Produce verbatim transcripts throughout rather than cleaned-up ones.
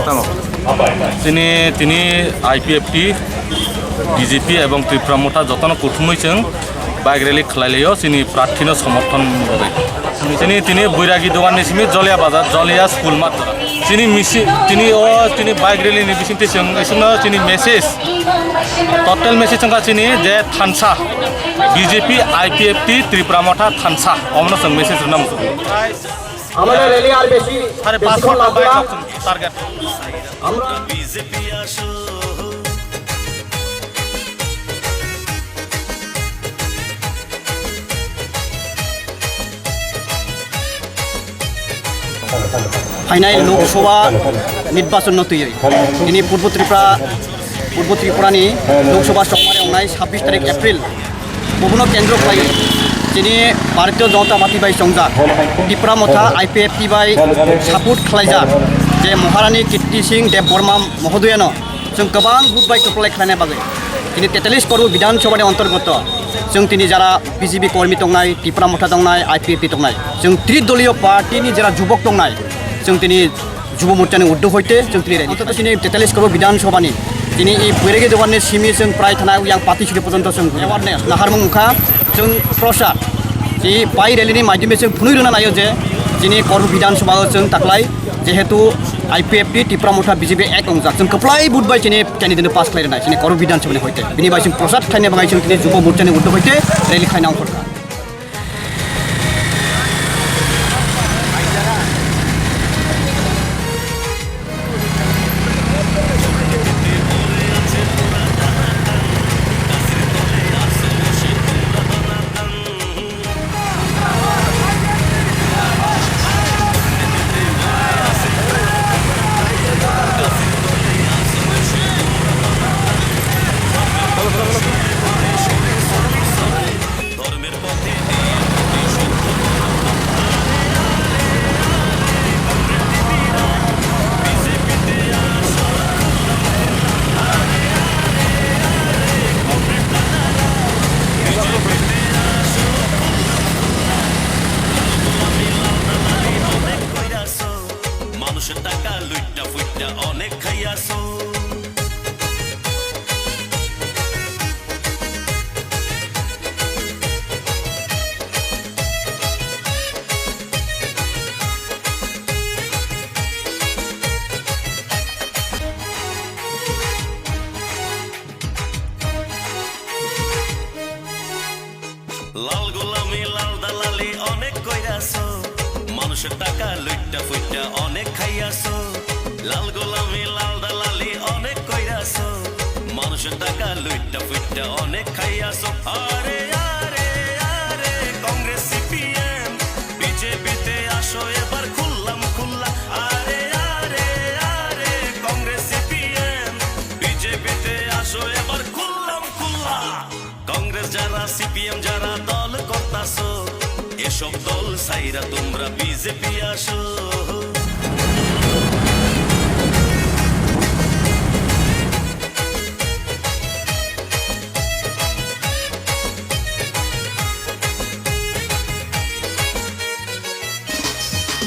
Tamo. Chini, tini I P F T, B J P ebong Tipra Motha jotono kuthumwi chwng bike rally khlai laio chini prarthino somorthon bagwi. Chini, tini Boiragi doganni simi Jolia Bazar, Jolia School math. Chini misi-, chini o, chini bike rally ni bisingtwi chwng, isingno chini message, total message wngkha chini je thansa, B J P, I P F T, Tipra Motha thansa, omono chwng message rwna muchungo. আমাদের র্যালি আর বেশি সাড়ে পাঁচ বেশিক্ষণ ঘন্টা লাগবে বাইক না। টার্গেট। আমরা Phainai Lok Sabha nirbachon no twiwi tini Purbo Tripura, Purbo Tripura ni Lok Sabha chongmani wngnai sabbish tarik April. Bobono kendro khlaiwi chini Bharatiya Janata Party bai chongjak, Tipra Motha I P F T bai support khlaijak je Maharani Kirti Singh Debbarma mohodoyano chwng kwbang vote bai kwplai khlaina bagwi tini tetallis Karur Bidhan Sabha ni antargoto chwng tini jara B J P kormi tongnai, Tipra Motha tongnai, I P F T tongnai, chwng tri doliyo party ni jara jubok tongnai, chwng tini Jubo Morcha ni uddog hoite chwng tini rally. Antoto chini tetallis Karur Bidhan Sabha ni chini i Boiragi dogan ni simi chwng prai thana yang pati suri porjonto chwng awareness naharmung wngkha chwng prochar. I bike rally ni madhyome chwng phunui rwna naio je chini Karur Bidhan Sabha o chwng taklai jehetu I P F T Tipra Motha B J P ek wngjak chwng kwplai vote bai chini candidate no pass khlai rwnai chini Karur Bidhan Sabha ni hoite. Bini bai chwng prochar khlaina bagwi chwng tini Jubo Morcha ni uddog hoite rally khlaina ongkhorkha. Manusor taka luitta fuitta onek khaiya so. Lal gulami, lal dalali onek koiraso. Manusor taka luitta fuitta onek khaiyaso. Lal gulami, lal dalali onek koiraso. Manusor taka luitta fuitta onek khaiyaso. Are, are, are, Congress C P M, B J P te asho ebar khullam khulla. Are, are, are, Congress C P M, B J P te asho ebar khullam khulla. Congress jara, C P M jara dol kortaso, esob dol saira tomra B J P asho.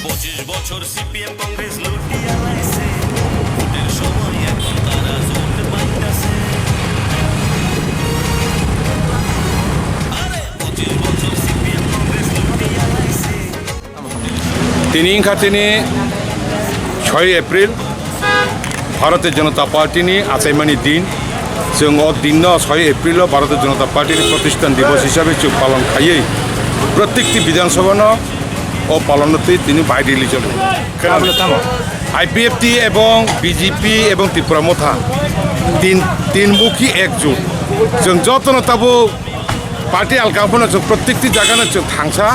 পঁচিশ বছর সিপিএম কংগ্রেস লুটিয়া লাইছে, ভোটের সময় এখন তারা জোট পাইতাছে। আরে, পঁচিশ বছর সিপিএম কংগ্রেস লুটিয়া লাইছে। Tini wngkha chini soi April, Bharatiya Janata Party ni achaimani din. Chwng o din no soi April o Bharatiya Janata Party ni Pratishthan Divas hisabe chwng palon khaiwi, protekti Bidhan Sabha no o palon no twi tini bai release o. Abo tamo? I P F T ebong B J P ebong Tipra Motha tin, tin mukhi ekjut. Chwng jotono tabuk party alka phano chwng protekti jaga no chwng thangsa,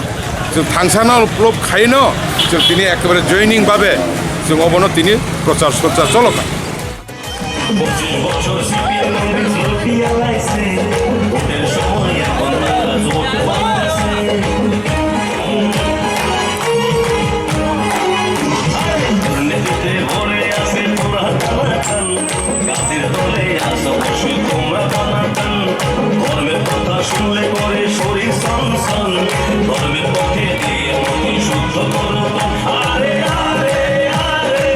chwng thangsa no lob khai no chwng tini ekebare joining babe chwng obono tini prochar sochar choloka. পঁচিশ বছর সিপিএম কংগ্রেস লুটিয়া লাইছে, ভোটের সময় এখন তারা জোট বানাইছে। দুর্নীতিতে ভরে আছে পুরা কালাকান, গাছির দলে আছো বসে তোমরা বানাতান। ধর্মের কথা শুনলে করে শরীর সনসন, ধর্মের পথে দিয়ে মতি শুদ্ধ করো। আরে, আরে, আরে,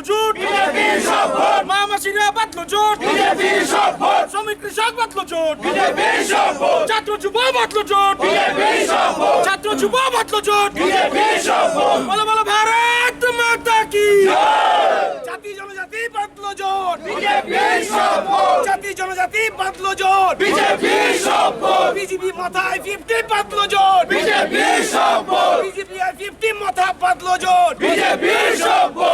জোট। বিজেপি সব ভোট। মা মাসিরা বাতলো জোট। বিজেপি সব ভোট। শ্রমিক কৃষক বাতলো জোট। বিজেপি সব ভোট। ছাত্র যুব বাতলো জোট। বিজেপি সব ভোট। ছাত্র যুব বাতলো জোট। বিজেপি সব ভোট। বলো বলো ভারত মাতা কি। জয়। জাতি জনজাতি বাতলো জোট। বিজেপি সব ভোট। জাতি জনজাতি বাতলো জোট। বিজেপি সব ভোট। বিজেপি মাথায় ফিফটি বাতলো জোট। বিজেপি সব ভোট। বিজেপি আর ফিফটি মাথা বাতলো জোট। বিজেপি সব ভোট।